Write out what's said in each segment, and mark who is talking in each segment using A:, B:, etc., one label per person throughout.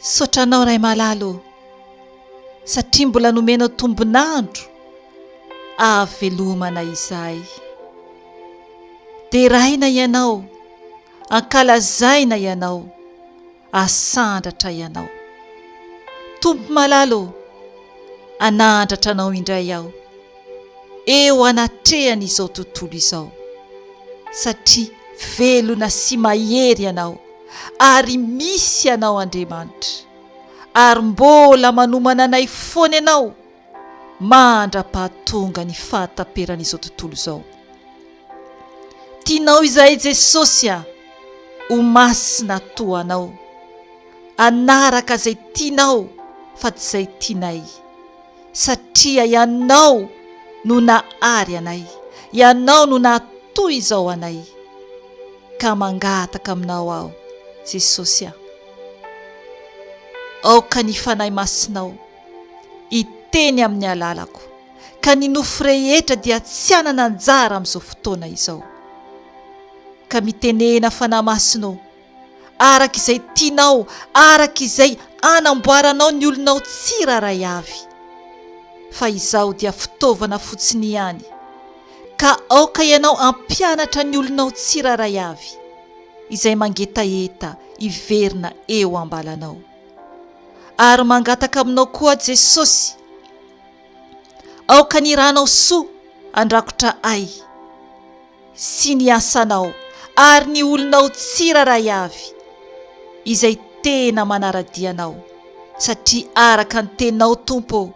A: Misaotra Anao Ray malala ô, satria mbola nomenao tombon'andro ahavelomana izahay. Deraina Ianao, ankalazaina Ianao, asandratra Ianao. Tompo malala ô, anandratra Anao indray aho eo anatrehan'izao tontolo izao, satria velona sy mahery Ianao ary misy Ianao Andriamanitra, ary mbola manomana anay foana Ianao mandra-pahatonga ny fahataperan'izao tontolo izao. Tianao izahay Jesosy a! Ho masina toa Anao. Hanaraka izay tianao fa tsy izay tianay. Satria Ianao no nahary anay, Ianao no nahatoy izao anay. Ka mangataka Aminao aho Jesosy a! Aoka ny Fanahy Masinao hiteny amin'ny alalako. ka ny nofo rehetra dia tsy hanana anjara amin'izao fotoana izao. Ka mitenena Fanahy Masina ô, araka izay tianao, araka izay anamboaranao ny olonao tsirairay avy. Fa izaho dia fitaovana fotsiny ihany, ka aoka ianao hampianatra ny olonao tsirairay avy, izay mangetaheta hiverina eo am-balanao. Ary mangataka aminao koa Jesosy, Aoka ny ranao soa handrakotra ahy sy ny asanao ary ny olonao tsirairay avy izay tena manara-dia anao satria araka ny teninao Tompo ô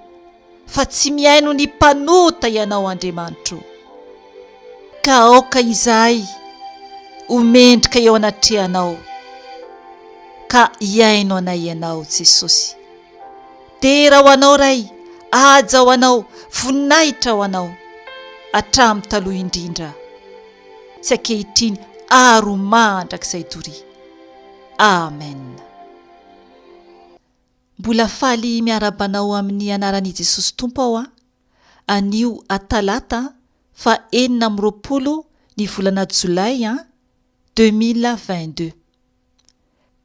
A: fa tsy mihaino ny mpanota ianao Andriamanitro ka aoka izahay ho mendrika eo anatrehanao ka hihaino anay ianao Jesosy. Dera ho Anao Ray, haja ho Anao, voninahitra ho Anao, hatramin'ny taloha indrindra sy ankehitriny ary ho mandrakizay doria. Amen. Mbola faly miarahaba anao amin'ny anaran'i Jesosy Tompo aho anio talata faha 26 ny volana jolay 2022.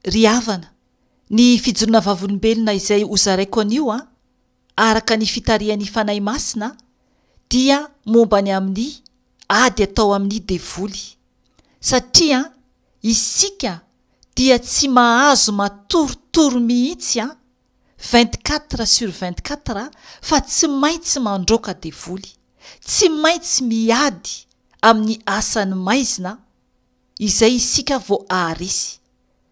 A: Ry havana, ny fijoroana vavolombelona izay hozaraiko anio, araka ny fitarihan'ny Fanahy Masina, dia momba ny amin'ny ady atao amin'ny devoly. Satria isika dia tsy mahazo matoritory mihitsy 24 sur 24 fa tsy maintsy mandroaka devoly, tsy maintsy miady amin'ny asan'ny maizina, izay isika vao haharesy.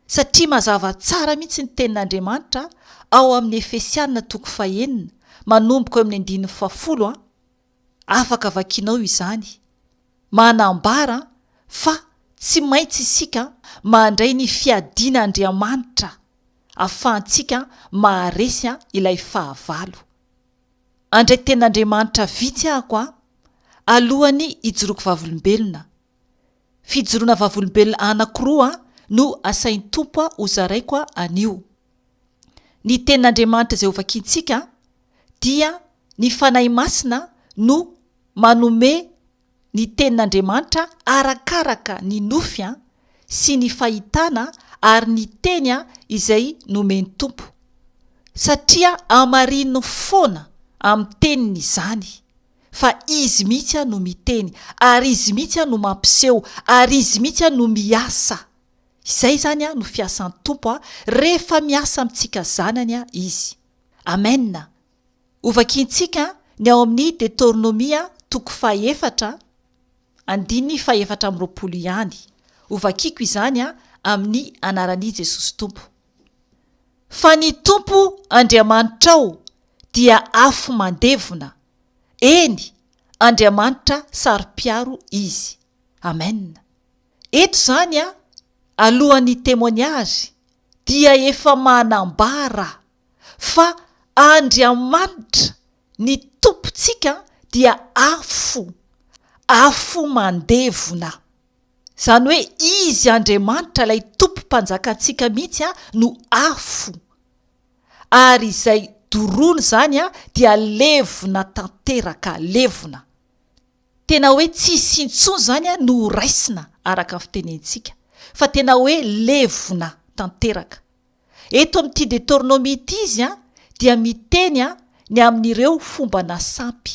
A: Satria mazava tsara mihitsy ny tenin'Andriamanitra ao amin'ny Efesiana toko fahenina manomboka eo amin'ny andininy fahafolo an, afaka vakianao izany, manambara fa tsy maintsy isika mandray ny fiadian'Andriamanitra afahantsika maharesy ilay fahavalo. Handray tenin'Andriamanitra vitsy ahako an, alohan'ny hijoroako vavolombelona. Fijoroana vavolombelona anankiroa no asain'ny Tompo hozaraiko anio. Ny Tenin'Andriamanitra izay hovakintsika dia ny Fanahy Masina no manome ny Tenin'Andriamanitra arakaraka ny nofy sy ny fahitana ary ny teny izay nomen'ny Tompo. Satria hamarininy foana amin'ny Teniny izany. fa Izy mihitsy no miteny, ary Izy mihitsy no mampiseho, ary Izy mihitsy no miasa. Izay izany no fiasan'ny Tompo rehefa miasa amintsika zanany Izy. Amen. Hovakiantsika ny ao amin'ny Detornomia toko fahefatra, andininy fahefatra amby 20 ihany. Hovakiko izany amin'ny anaran'i Jesosy Tompo. Fa ny Tompo Andriamanitrao dia afo mandevona, eny, Andriamanitra saro-piaro Izy. Amen. Eto izany an, alohan'ny témoignage dia efa manambara fa Andriamanitra, ny Tompontsika dia afo, afo mandevona. Izany hoe Izy Andriamanitra ilay Tompo Mpanjakantsika mihitsy no afo. Ary izay doroana izany dia levona tanteraka, levona. Tena hoe tsy hisy intsony izany no ho raisina araka ny fitenentsika, fa tena hoe levona tanteraka. Eto amin'ity Detornomia ity izy dia miteny ny amin'ireo fombana sampy.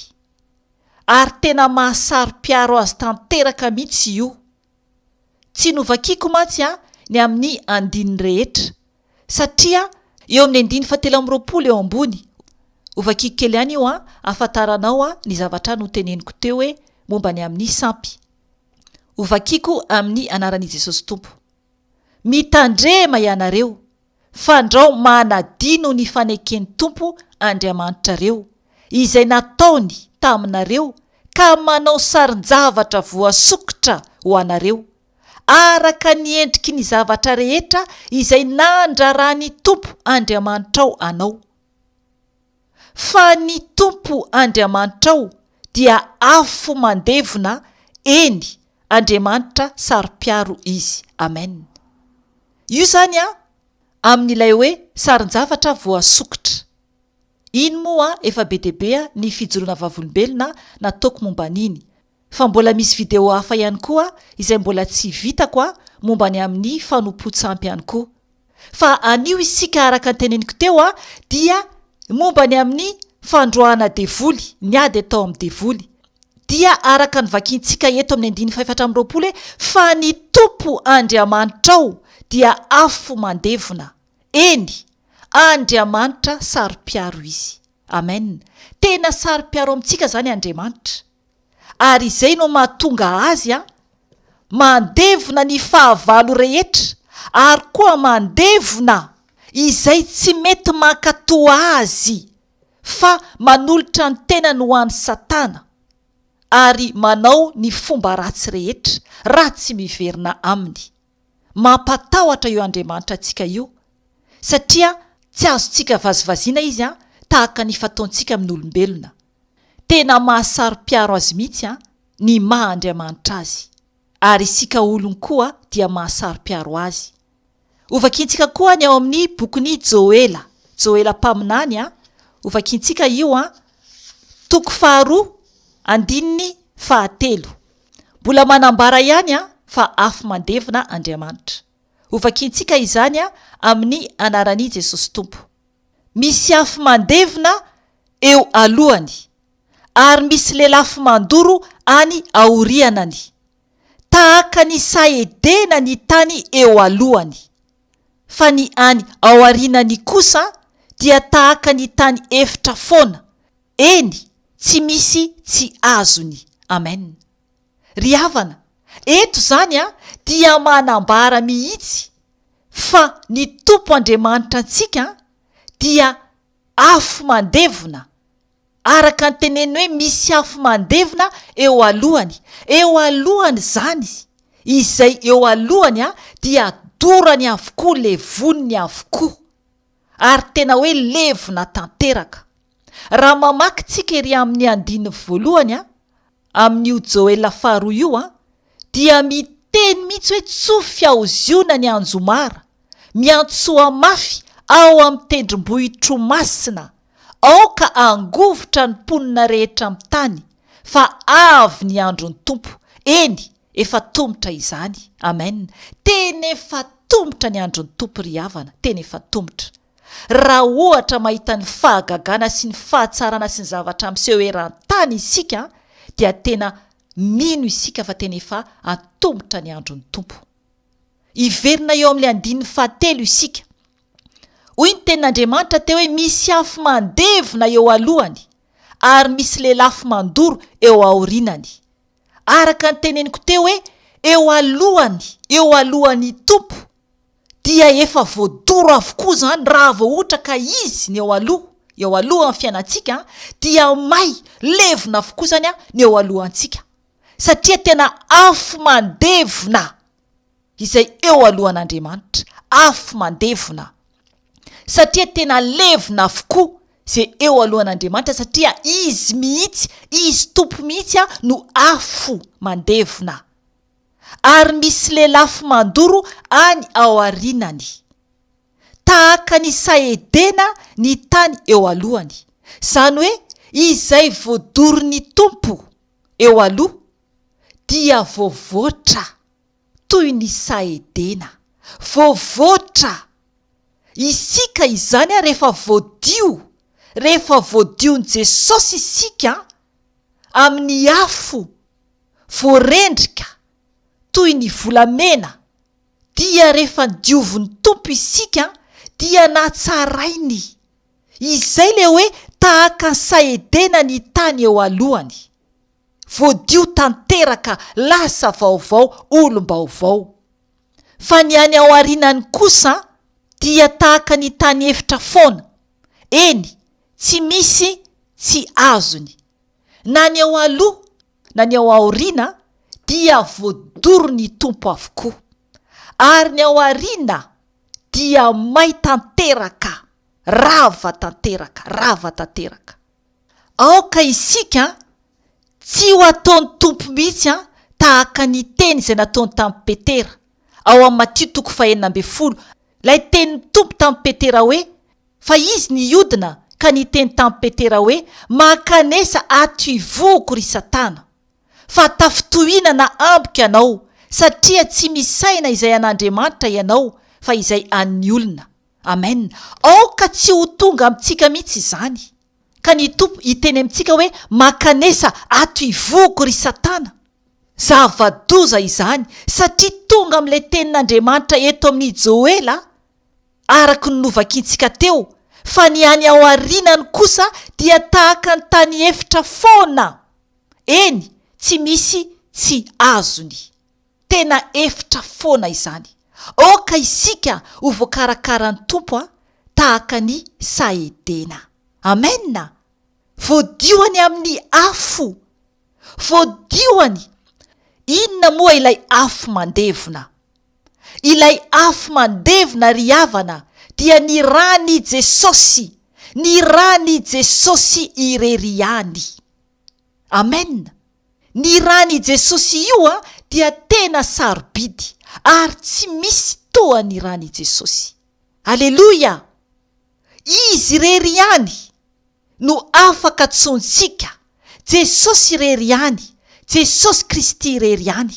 A: Ary tena mahasaro-piaro azy tanteraka mihitsy io. Tsy novakiko mantsy ny amin'ny andininy rehetra, satria eo amin'ny andininy fahatelo amby 20 eo ambony, hovakiko kely ihany io ahafantaranao ny zavatra noteneniko teo hoe momba ny amin'ny sampy. Hovakiko amin'ny anaran'i Jesosy Tompo. Mitandrema ianareo, fandrao manadino ny faneken'ny Tompo Andriamanitrareo, izay nataony taminareo ka manao sarin-javatra voasokitra ho anareo, araka ny endriky ny zavatra rehetra izay nandraran'ny Tompo Andriamanitrao anao. Fa ny Tompo Andriamanitrao dia afo mandevona, eny, Andriamanitra saro-piaro Izy. Amen. Io izany an, amin'ilay hoe sarin-javatra voasokitra. Iny moa efa be dia be ny fijoroana vavolombelona nataoko momba an'iny. Fa mbola misy video hafa ihany koa izay mbola tsy vitako momba ny amin'ny fanompoan-tsampy ihany koa. Fa anio isika araka ny teneniko teo dia momba ny amin'ny fandroahana devoly, ny ady atao amin'ny devoly. Dia araka ny vakintsika eto amin'ny andininy fahefatra amby 20 hoe fa ny Tompo Andriamanitrao dia afo mandevona. Eny, Andriamanitra saro-piaro Izy. Amen. Tena saro-piaro amintsika izany Andriamanitra. Ary izay no mahatonga Azy an, mandevona ny fahavalo rehetra ary koa mandevona izay tsy mety mankatò Azy fa manolotra ny tenany ho an'i Satana ary manao ny fomba ratsy rehetra raha tsy miverina aminy. Mampatahotra io Andriamanitra antsika io satria tsy azontsika vazivaziana Izy an, tahaka ny fataontsika amin'olombelona. Tena mahasaro-piaro Azy mihitsy an ny maha Andriamanitra Azy. Ary isika olony koa dia mahasaro-piaro Azy. Hovakintsika koa ny ao amin'ny bokin'i Joela, Joela mpaminany an, hovakintsika io an, toko faharoa andininy fahatelo. Mbola manambara ihany an fa afo mandevona Andriamanitra. Hovakintsika izany amin'ny anaran'i Jesosy Tompo. Misy afo mandevona eo alohany, ary misy lelafo mandoro any aorianany. Tahaka ny saha Edena ny tany eo alohany, fa ny any aorianany kosa dia tahaka ny tany efitra foana, eny, tsy misy tsy azony. Amen. Ry havana, eto izany dia manambara mihitsy fa ny Tompo Andriamanitra antsika dia afo mandevona, araka ny teneniny hoe misy afo mandevona eo alohany, eo alohany izany, izay eo alohany dia dorany avokoa, levoniny avokoa, ary tena hoe levona tanteraka. Raha mamaky tsika ery amin'ny andininy voalohany amin'io Joela faharoa io dia miteny mihitsy hoe tsofy ao Ziona ny anjomara, miantsoa mafy ao amin'ny tendrombohitro masina, aoka hangovitra ny mponina rehetra amin'ny tany, fa avy ny andron'ny Tompo, eny, efa tomotra izany. Amen. Tena efa tomotra ny andron'ny Tompo ry havana, tena efa tomotra. Raha ohatra mahita ny fahagagana sy ny fahatsarana sy ny zavatra miseho eran-tany isika dia tena mino isika fa tena efa antomotra ny andron'ny Tompo. Hiverina eo amin'ilay andininy fahatelo isika. Hoy ny tenin'Andriamanitra teo hoe misy afo mandevona eo alohany ary misy lelafo mandoro eo aorianany. Araka ny teneniko teo hoe eo alohany, eo alohan'ny Tompo dia efa voadoro avokoa izany raha vao ohatra ka izy ny eo aloha, eo aloha amin'ny fiainantsika dia may, levona avokoa izany ny eo alohantsika satria tena afo mandevona izay eo alohan'Andriamanitra, afo mandevona satria tena levona avokoa izay eo alohan'Andriamanitra satria izy mihitsy, izy Tompo mihitsy no afo mandevona. ary misy lelafo mandoro any aorianany. Tahaka ny saha Edena ny tany eo alohany. Izany hoe izay voadoron'ny Tompo eo aloha dia voavoatra toy ny saha Edena. Voavoatra! Isika izany rehefa voadio, rehefa voadion'i Jesosy isika amin'ny afo voarendrika toy ny volamena, dia rehefa diovin'ny Tompo isika dia natsarainy. Izay le hoe tahaka ny saedena ny tany eo alohany. Voadio tanteraka, lasa vaovao, olom-baovao. Fa ny any aorianany kosa dia tahaka ny tany efitra foana, eny, tsy misy tsy azony. Na ny ao aloha na ny ao aoriana dia voadoron'ny Tompo avokoa. Ary ny ao aoriana dia may tanteraka, rava tanteraka, rava tanteraka. Aoka isika tsy ho ataon'ny Tompo mihitsy an, tahaka ny teny izay nataony tamin'i Petera, ao amin'ny Matio toko fahenina ambin'ny folo, ilay tenin'ny Tompo tamin'i Petera hoe, Fa izy nihodina ka niteny tamin'i Petera hoe, Mankanesa ato ivohoko ry Satana, fa tafintohinana amiko ianao, satria tsy misaina izay an'Andriamanitra ianao, fa izay an'ny olona. Amen. Aoka tsy ho tonga amintsika mihitsy izany. Ka ny Tompo hiteny amintsika hoe, Mankanesa ato ivohoko ry Satana. Zava-doza izany, satria tonga amin'ilay tenin'Andriamanitra eto amin'i Joela, araka ny novakintsika teo, fa ny any aorianany kosa dia tahaka ny tany efitra foana. Eny, tsy misy tsy azony. Tena efitra foana izany. Aoka isika ho voakarakaran'ny Tompo a, tahaka ny saha Edena. Amen! Voadioany amin'ny afo. Voadioany. Inona moa ilay afo mandevona? Ilay afo mandevona ry havana dia ny ran'i Jesosy, ny ran'i Jesosy irery ihany. Amen! Ny ran'i Jesosy io an dia tena sarobidy ary tsy misy toa ny ran'i Jesosy. Aleloia! Izy irery ihany no afaka tsontsika, Jesosy irery ihany, Jesosy Kristy irery ihany.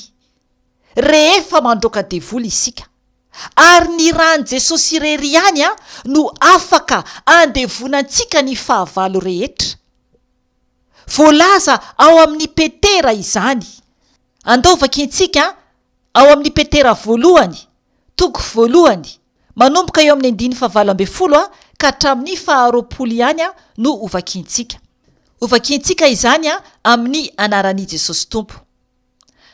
A: Rehefa mandroaka devoly isika. Ary ny ran'i Jesosy irery ihany an no afaka andevonantsika ny fahavalo rehetra. Voalaza ao amin'ny Petera izany. Andao vakintsika ao amin'ny Petera voalohany, toko voalohany, manomboka eo amin'ny andininy fahavalo ambin'ny folo ka hatramin'ny faharoapolo ihany no hovakintsika. Hovakintsika izany amin'ny anaran'i Jesosy Tompo.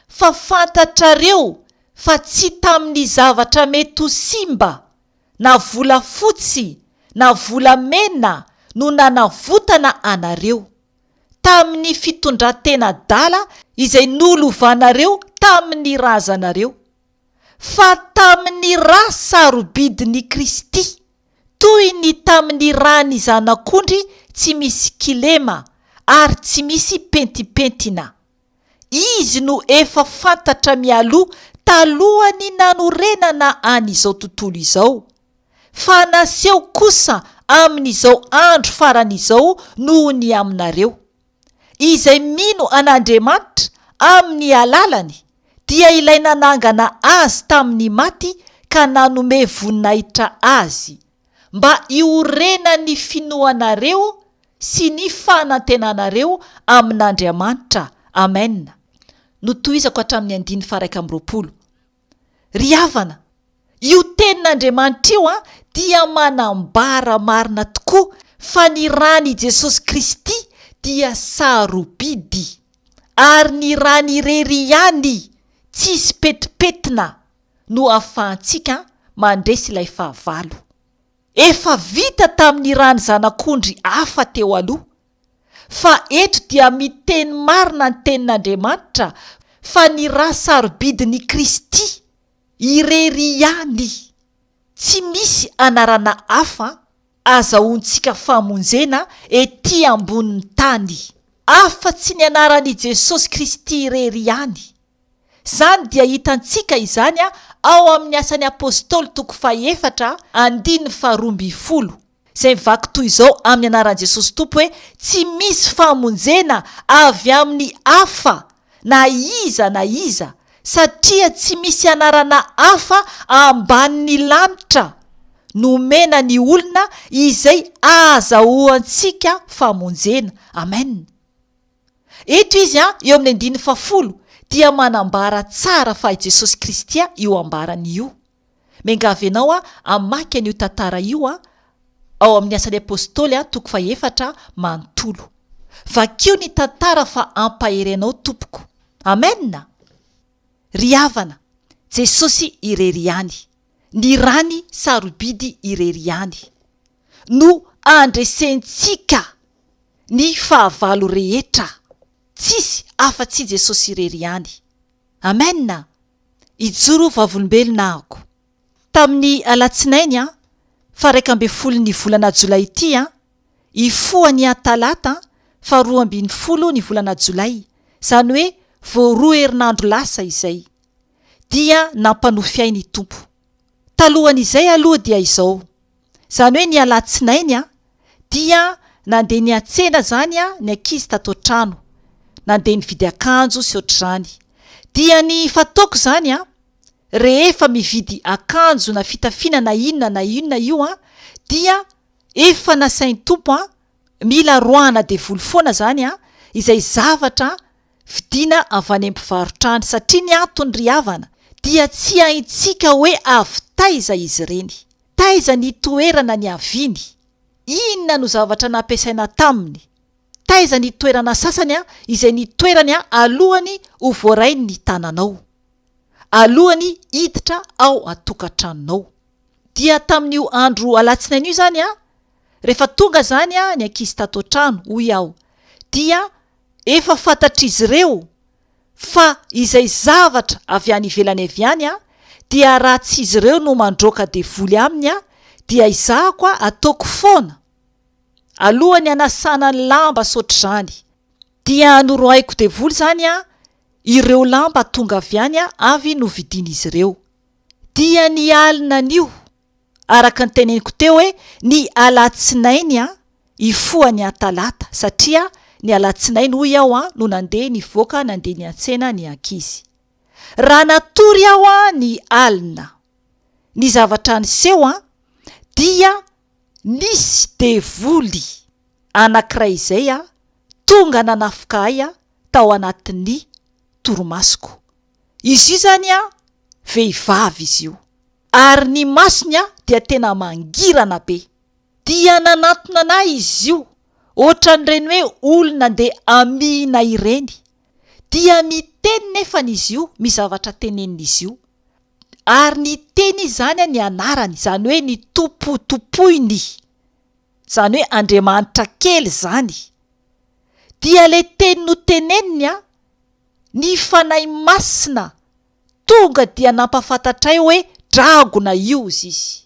A: Fa fantatrareo fa tsy tamin'ny zavatra mety ho simba na volafotsy na volamena no nanavotana anareo, tamin'ny fitondran-tena adala izay nolovanareo tamin'ny razanareo, fa tamin'ny ra sarobidin'i Kristy, toy ny tamin'ny ran'ny zanak'ondry tsy misy kilema ary tsy misy pentimpentina. Izy no efa fantatra mialoha talohan'ny nanorenana an'izao tontolo izao, fa naseho kosa amin'izao andro farany izao noho ny aminareo. Izay mino an'Andriamanitra amin'ny alalany dia ilay nanangana azy tamin'ny maty ka nanome voninahitra azy, mba hiorenan'ny finoanareo sy ny fanantenanareo amin'Andriamanitra. Amen. Notohizako hatramin'ny andininy faha-21. Ry havana, io tenin'Andriamanitra io dia manambara marina tokoa fa ny ran'i Jesosy Kristy dia sarobidy, ary ny rany irery ihany, tsisy petipetina, no ahafahantsika mandresy ilay fahavalo. Efa vita tamin'ny ràn'ny zanak'ondry hafa teo aloha. Fa eto dia miteny marina ny tenin'Andriamanitra fa ny rà sarobidin'i Kristy irery ihany, tsy misy anarana hafa azahoantsika famonjena ety ambonin'ny tany, afa-tsy ny anaran'i Jesosy Kristy irery ihany. Izany dia hitantsika izany ao amin'ny Asan'ny Apostoly toko fahefatra andininy faharoa ambin'ny folo, izay mivaky toy izao amin'ny anaran'i Jesosy Tompo hoe, Tsy misy famonjena avy amin'ny hafa na iza na iza, satria tsy misy anarana hafa ambanin'ny lanitra. nomena ny olona izay ahazahoantsika famonjena. Amen. Eto izy an, eo amin'ny andininy fahafolo dia manambara tsara fa i Jesosy Kristy io ambarany io. Miangavy anao aho hamaky an'io tantara io ao amin'ny Asan'ny Apostoly toko fahefatra manontolo. Vakio ny tantara fa hampahery anao tompoko. Amen! Ry havana, Jesosy irery ihany, ny rany sarobidy irery ihany no handresentsika ny fahavalo rehetra. Tsisy afa-tsy Jesosy irery ihany. Amen! Hijoro vavolombelona ahako. Tamin'ny alatsinainy faha 11 ny volana jolay ity, hifoha ny talata faha 12 ny volana jolay, izany hoe vao roa herinandro lasa izay, dia nampanofy ahy ny Tompo. Talohan'izay aloha dia izao, izany hoe ny alatsinainy dia nandeha niantsena izany ny ankizy tato an-trano, nandeha nividy akanjo sy ohatr'izany. Dia ny fataoko izany rehefa mividy akanjo na fitafiana na inona na inona io dia efa nasain'ny Tompo mila roahana devoly foana izany izay zavatra vidiana avy any amin'ny mpivarotra any satria ny antony ry havana dia tsy haintsika hoe avy taiza izy ireny. Taiza ny toerana niaviany? Inona no zavatra nampiasaina taminy? Taiza ny toerana sasany izay nitoerany alohany ho voarainy ny tananao? Alohany hiditra ao an-tokantranonao? Dia tamin'io andro alatsinainy io izany, rehefa tonga izany ny ankizy tato an-trano, hoy aho, dia efa fantatr'izy ireo Fa izay zavatra avy any ivelany avy any dia raha tsy izy ireo no mandroaka devoly aminy dia izahako ataoko foana alohan'ny hanasana ny lamba sy ohatr'izany dia noroahiko devoly izany ireo lamba tonga avy any avy novidian'izy ireo dia ny alina an'io Araka ny teneniko teo hoe ny alatsinainy an, hifoha ny atalata satria ny alatsinainy hoy aho an no nandeha nivoaka nandeha niantsena ny ankizy. Raha natory aho an ny alina, ny zavatra niseho an dia nisy devoly anakiray izay an tonga nanafoka ahy an tao anatin'ny torimasoko. Izy io izany an vehivavy izy io. Ary ny masony dia tena mangirana be. Dia nanantona an'ahy izy io, ohatran'ireny hoe olona andeha hamihina ireny. Dia miteny nefany izy io, misy zavatra tenenin'izy io. Ary niteny izy izany ny anarany, izany hoe ny Tompo tompoiny, izany hoe Andriamanitra kely izany. Dia ilay teny noteneniny, ny Fanahy Masina Tonga dia nampafantatray hoe dragona io ozy izy.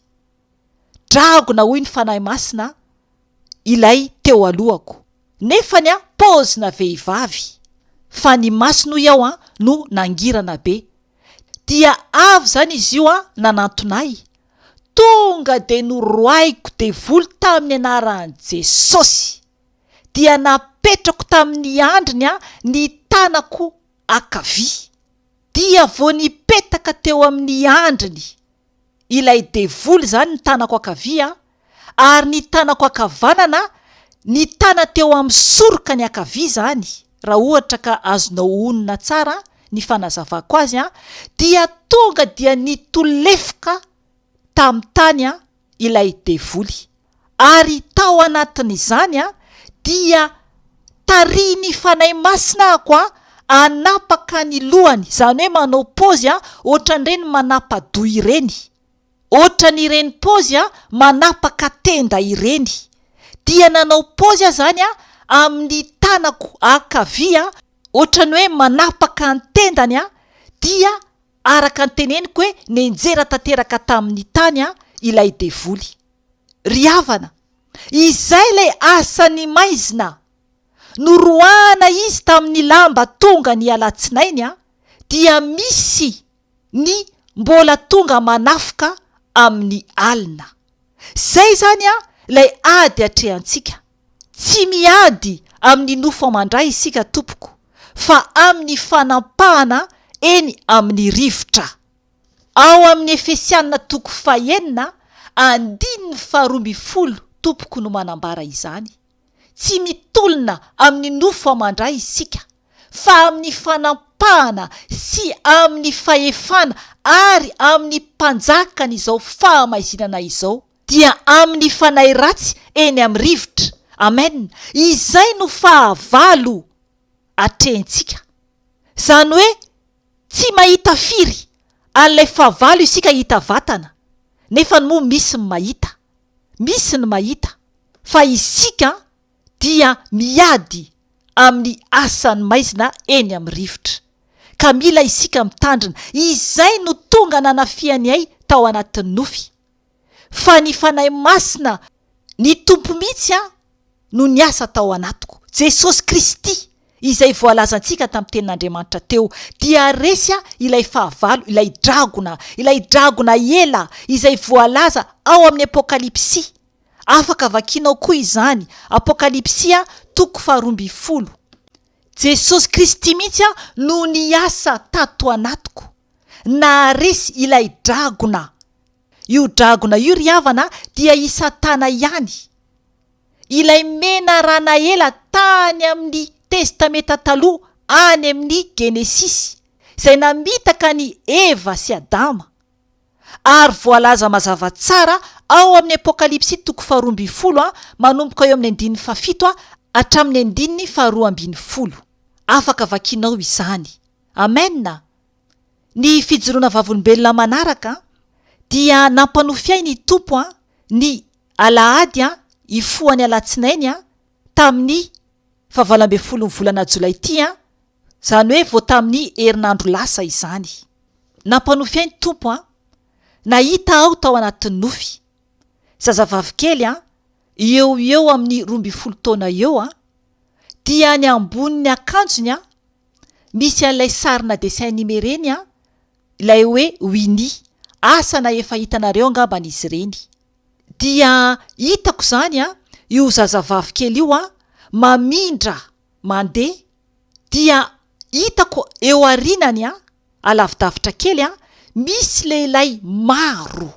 A: Dragona hoy ny Fanahy Masina ilay teo alohako. Nefany an paozina vehivavy. Fa ny masony hoy aho an no nangirana be. Dia avy izany izy io an nanantona ahy. Tonga dia noroahiko devoly tamin'ny anaran'i Jesosy. Dia napetrako tamin'ny andriny an ny tanako ankavia. Dia vao nipetaka teo amin'ny andriny ilay devoly izany ny tanako ankavia ary ny tanako ankavanana nitana teo amin'ny soroka ny ankavia izany, raha ohatra ka azonao onona tsara ny fanazavako azy dia tonga dia nitolefoka tamin'ny tany ilay devoly. Ary tao anatin'izany dia tarihin'ny Fanahy Masina ako hanapaka ny lohany, izany hoe manao paozy ohatran'ireny manapa-doha ireny, ohatran'ireny paozy manapaka tenda ireny. Dia nanao paozy aho izany amin'ny tanako ankavia, ohatran'ny hoe manapaka ny tendany dia Araka ny teneniko hoe nenjera tanteraka tamin'ny tany ilay devoly. Ry havana, izay ilay asan'ny maizina! Noroahana izy tamin'ny lamba tonga ny alatsinainy dia misy ny mbola tonga manafoka amin'ny alina. Izay izany ilay ady atrehantsika. Tsy miady amin'ny nofo aman-dra isika tompoko fa amin'ny fanampahana eny amin'ny rivotra. Ao amin'ny Efesiana toko fahenina. andininy faharoa ambinifolo tompoko no manambara izany. Tsy mitolona amin'ny nofo aman-dra isika, fa amin'ny fanampahana sy amin'ny fahefana ary amin'ny mpanjakan'izao fahamaizinana izao, dia amin'ny fanahy ratsy eny amin'ny rivotra. Amen! Izay no fahavalo atrehintsika. Izany hoe tsy mahita firy an'ilay fahavalo isika hita vatana, nefany moa misy ny mahita. Misy ny mahita fa isika dia miady amin'ny asan'ny maizina eny amin'ny rivotra. Ka mila isika mitandrina. Izay no tonga nanafihany ahy tao anatin'ny nofy. Fa ny Fanahy Masina, ny Tompo mihitsy an, no niasa tao anatiko. Jesosy Kristy, izay voalazantsika tamin'ny Tenin'Andriamanitra teo, dia resy ilay fahavalo, ilay dragona, ilay dragona ela, izay voalaza ao amin'ny Apokalypsy. Afaka vakianao koa izany, Apokalypsy toko faharoambinifolo. Jesosy Kristy mihitsy no niasa tato anatiko, naharesy ilay dragona. Io dragona io ry havana dia i Satana ihany. Ilay menarana ela tany amin'ny Testamenta Taloha any amin'ny Genesisy, izay namitaka an'i Eva sy Adama. Ary voalaza mazava tsara ao amin'ny Apokalypsy toko faharoa ambinifolo manomboka eo amin'ny andininy fahafito hatramin'ny andininy faharoa ambinifolo. Afaka vakianao izany. Amen! Ny fijoroana vavolombelona manaraka dia nampanofy ahy ny Tompo ny alahady hifoha ny alatsinainy tamin'ny fahavalo ambin'ny folon'ny volana jolay ity, izany hoe vao tamin'ny herinandro lasa izany. Nampanofy ahy ny Tompo, nahita aho tao anatin'ny nofy, zazavavy kely eo ho eo amin'ny 12 taona eo, dia ny ambonin'ny akanjony Misy an'ilay sarina dessin animé ireny an, ilay hoe Winnie, asa na efa hitanareo angambany izy ireny. Dia hitako izany an, io zazavavy kely io an, mamindra mandeha, dia hitako eo arinany an, alavidavitra kely an, misy lehilahy maro.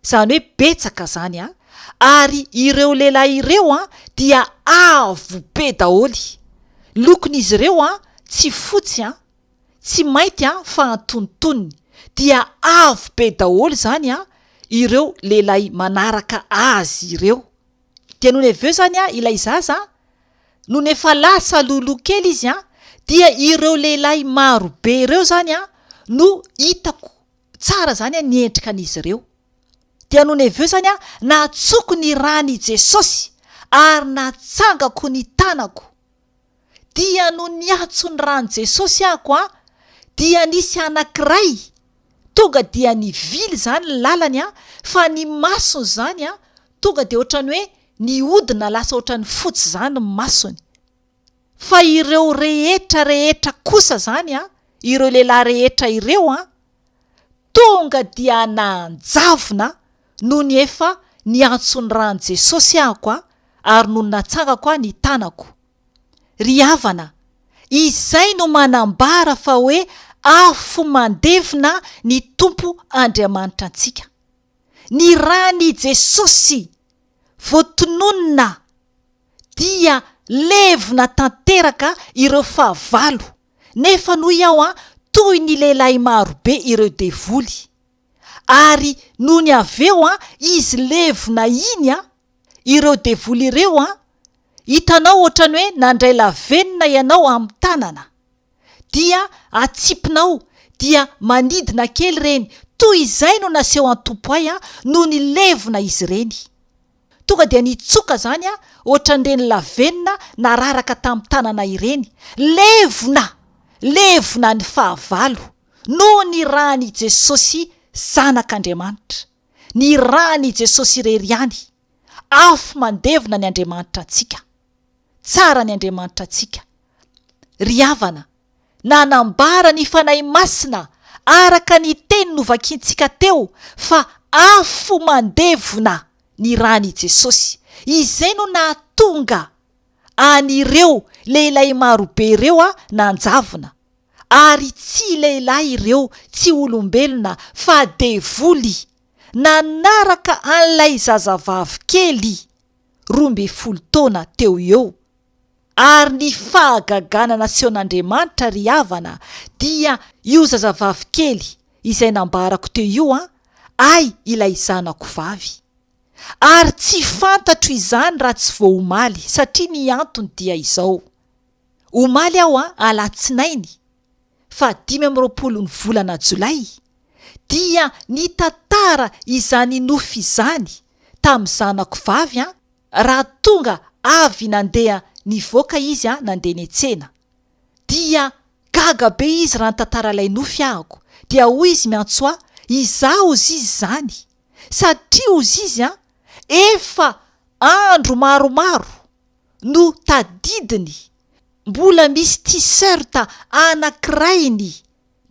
A: Izany hoe betsaka izany an! Ary ireo lehilahy ireo an dia avo be daholo. Lokon'izy ireo an tsy fotsy an, tsy mainty an fa antonontonony. Dia avo be daholo izany an ireo lehilahy manaraka azy ireo. Dia nony avy eo izany an ilay zaza an, nony efa lasa alohaloha kely izy an, dia ireo lehilahy maro be ireo izany an no hitako Tsara zany an ny endrika an'izy ireo. Dia nony avy eo zany an natsoko ny ràn' i Jesosy ary natsangako ny tanako. Dia nony niantso ny ràn' Jesosy ahako an dia nisy anakiray tonga dia nivily zany ny lalany an fa ny masony zany an tonga dia ohatrany hoe nihodina lasa ohatrany fotsy zany ny masony. Fa ireo rehetra rehetra kosa zany an, ireo lehilahy rehetra ireo an, tonga dia nanjavona nony efa niantso ny ràn'i Jesosy ahako an, ary nony natsangako aho ny tanako. Ry havana, izay no manambara fa hoe afo mandevona ny Tompo Andriamanitra antsika. Ny ràn'i Jesosy voatononina dia levona tanteraka ireo fahavalo, nefa noho aho an, toy ny lehilahy marobe ireo devoly. Ary nony avy eo an, izy levona iny an, ireo devoly ireo an, hitanao ohatrany hoe nandray lavenona ianao amin'ny tanana, dia atsipinao, dia manidina kely ireny, toy izay no naseho an-Tompo ahy an, nony levona izy ireny. Tonga dia nitsoka izany aho, ohatran'ireny lavenona nararaka tamin'ny tanana ireny. Levona! Levona ny fahavalo, noho ny ràn'i Jesosy Zanak'Andriamanitra. Ny ràn'i Jesosy irery ihany. Afo mandevona ny Andriamanitra antsika. Tsara ny Andriamanitra antsika. Ry havana, Nanambara ny Fanahy Masina araka ny teny novakintsika teo fa afo mandevona ny ran'i Jesosy. Izay no nahatonga an'ireo lehilahy marobe ireo nanjavona. Ary tsy lehilahy ireo, tsy olombelona, fa devoly. nanaraka an'ilay zazavavy kely 12 taona teo eo. Ary ny fahagagana nasehon'Andriamanitra ry havana dia io zazavavy kely izay nambarako teo io an, ay ilay zanako vavy. Ary tsy fantatro izany raha tsy vao omaly satria ny antony dia izao. Omaly aho an, alatsinainy faha 25 ny volana jolay dia nitantara izany nofy izany tamin'ny zanako vavy an, Raha tonga avy nandeha nivoaka izy an nandeha niantsena. Dia gaga be izy raha nitantara ilay nofy ahako. Dia hoy izy miantso ahy, izaho ozy izy izany. Satria ozy izy an, efa andro maromaro no tadidiny mbola misy t-shirt anakirainy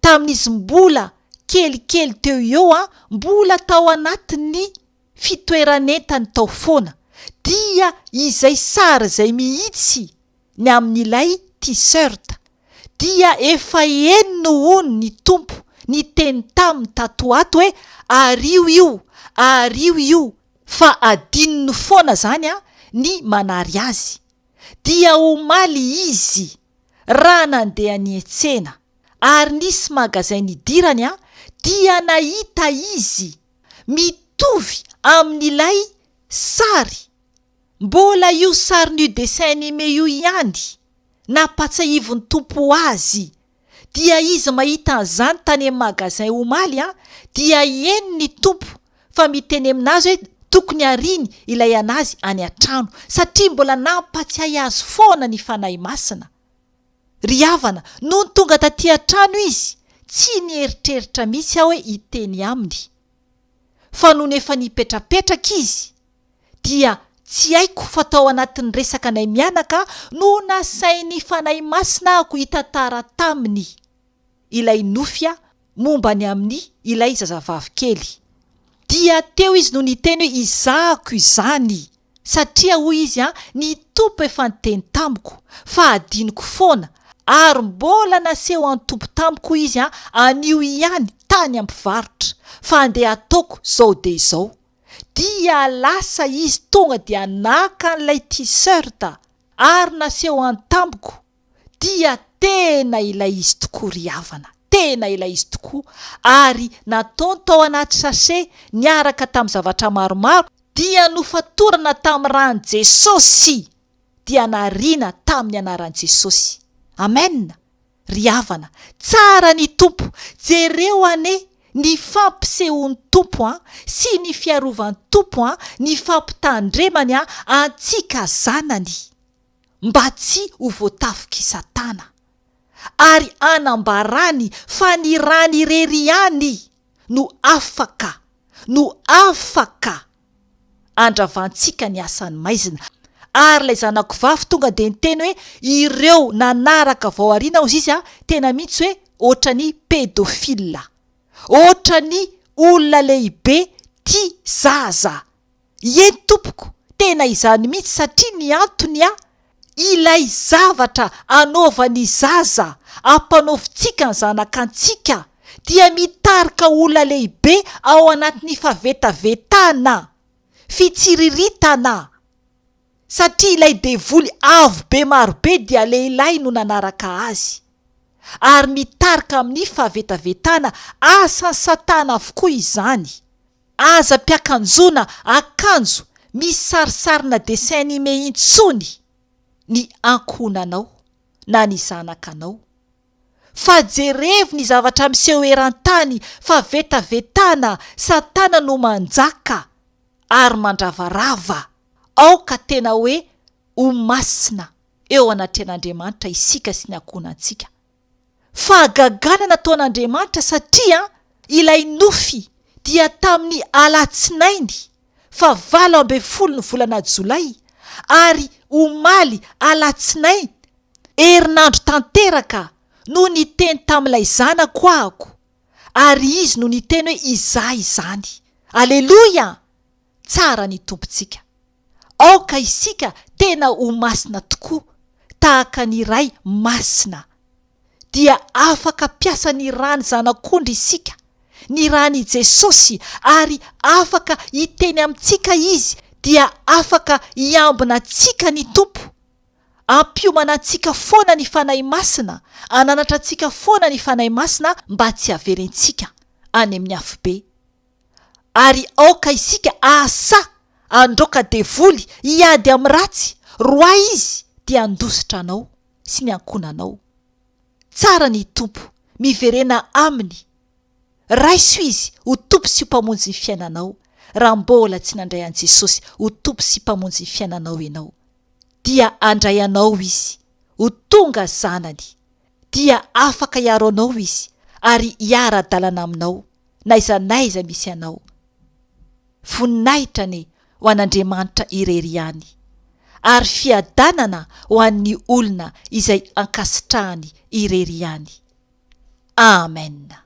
A: tamin'izy mbola kelikely teo eo an, mbola tao anatin'ny fitoeran'entany tao foana, dia izay sary izay mihitsy ny amin'ilay t-shirt, dia efa henony hono ny Tompo niteny taminy tato ho ato hoe ario io, ario io, fa adinony foana zany an ny manary azy. Dia omaly izy raha nandeha niantsena ary nisy magasin nidirany an, dia nahita izy mitovy amin'ilay sary, mbola io sarin'io dessin animé io ihany nampatsiahivin'ny Tompo azy, dia izy mahita an'izany tany amin'ny magasin omaly an, dia heno ny Tompo fa miteny aminazy hoe tokony hariany ilay anazy any an-trano, satria mbola nampatsiahy azy foana ny Fanahy Masina. Ry havana, nony tonga taty an-trano izy, tsy nieritreritra mihitsy aho hoe hiteny aminy. Fa nony efa nipetrapetraka izy, dia tsy haiko fa tao anatin'ny resaka anay mianaka no nasain'ny Fanahy Masina ahako hitantara taminy ilay nofy momba ny amin'ny ilay zazavavy kely. Dia teo izy no niteny hoe izahako izany, satria hoy izy an, ny Tompo efa niteny tamiko, fa adinoko foana, ary mbola naseho an'ny Tompo tamiko hoy izy an, anio ihany tany am-pivarotra, fa andeha ataoko zao dia izao. Dia lasa izy tonga dia naka an'ilay t-shirt ary naseho an tamiko, dia tena ilay izy tokoa ry havana, tena ilay izy tokoa, ary nataony tao anaty sachet niaraka tamin'ny zavatra maromaro, dia nofatorana tamin'ny ràn'i Jesosy, dia nariana tamin'ny anaran'i Jesosy. Amen! Ry havana, tsara ny Tompo, jereo anie ny fampisehoan'ny Tompo an, sy ny fiarovan'ny Tompo an, ny fampitandremany an, antsika zanany. mba tsy ho voatafik'i Satana, ary anambarany fa ny rany irery ihany no afaka, no afaka andravantsika ny asan'ny maizina. Ary ilay zanako vavy tonga dia niteny hoe ireo nanaraka vao aoriana hozy izy a, tena mihitsy hoe ohatran'ny pedophile, ohatran'ny olona lehibe tia zaza. Ieny tompoko, tena izany mihitsy satria ny antony a, ilay zavatra anaovan'ny zaza, ampanaovintsika ny zanakantsika dia mitarika olona lehibe ao anatin'ny fahavetavetana, fitsiriritana, satria ilay devoly avo be marobe dia lehilahy no nanaraka azy, ary mitarika amin'ny fahavetavetana, asan'i satana avokoa izany. Aza ampiakanjoana akanjo misy sarisarina dessin animé intsony ny ankohonanao na ny zanakanao. Fa jerevo ny zavatra miseho eran-tany fa vetavetana satana no manjaka ary mandravarava. Aoka tena hoe ho masina eo anatrehan'Andriamanitra isika sy ny ankohonantsika. Fahagagana nataon'Andriamanitra satria ilay nofy dia tamin'ny alatsinainy faha 18 ny volana jolay ary omaly alatsinainy herinandro tanteraka no niteny tamin'ilay zanako ahako ary izy no niteny hoe izaho izany. Aleloia! Tsara ny Tompontsika. Aoka isika tena ho masina tokoa, tahaka ny Ray masina. Dia afaka mpiasa ny ràn'ny Zanak'ondry isika. ny ran'i Jesosy ary afaka hiteny amintsika Izy dia afaka hiambina antsika ny Tompo. Hampiomana antsika foana ny Fanahy Masina, hananatra antsika foana ny Fanahy Masina mba tsy haverentsika any amin'ny afobe. Ary aoka isika hahasahy handroaka devoly hiady amin'ny ratsy, roahy izy dia handositra anao sy ny ankohonanao. Tsara ny Tompo, miverena Aminy, raiso Izy ho Tompo sy ho Mpamonjy ny fiainanao, raha mbola tsy nandray an'i Jesosy ho Tompo sy Mpamonjy ny fiainanao ianao, dia handray anao Izy ho tonga zanany, dia afaka hiaro anao Izy ary hiara-dalana aminao n'aiza n'aiza misy anao. Voninahitra anie ho an'Andriamanitra irery ihany, ary fiadanana ho an'ny olona izay ankasitrahany irery ihany. Amen.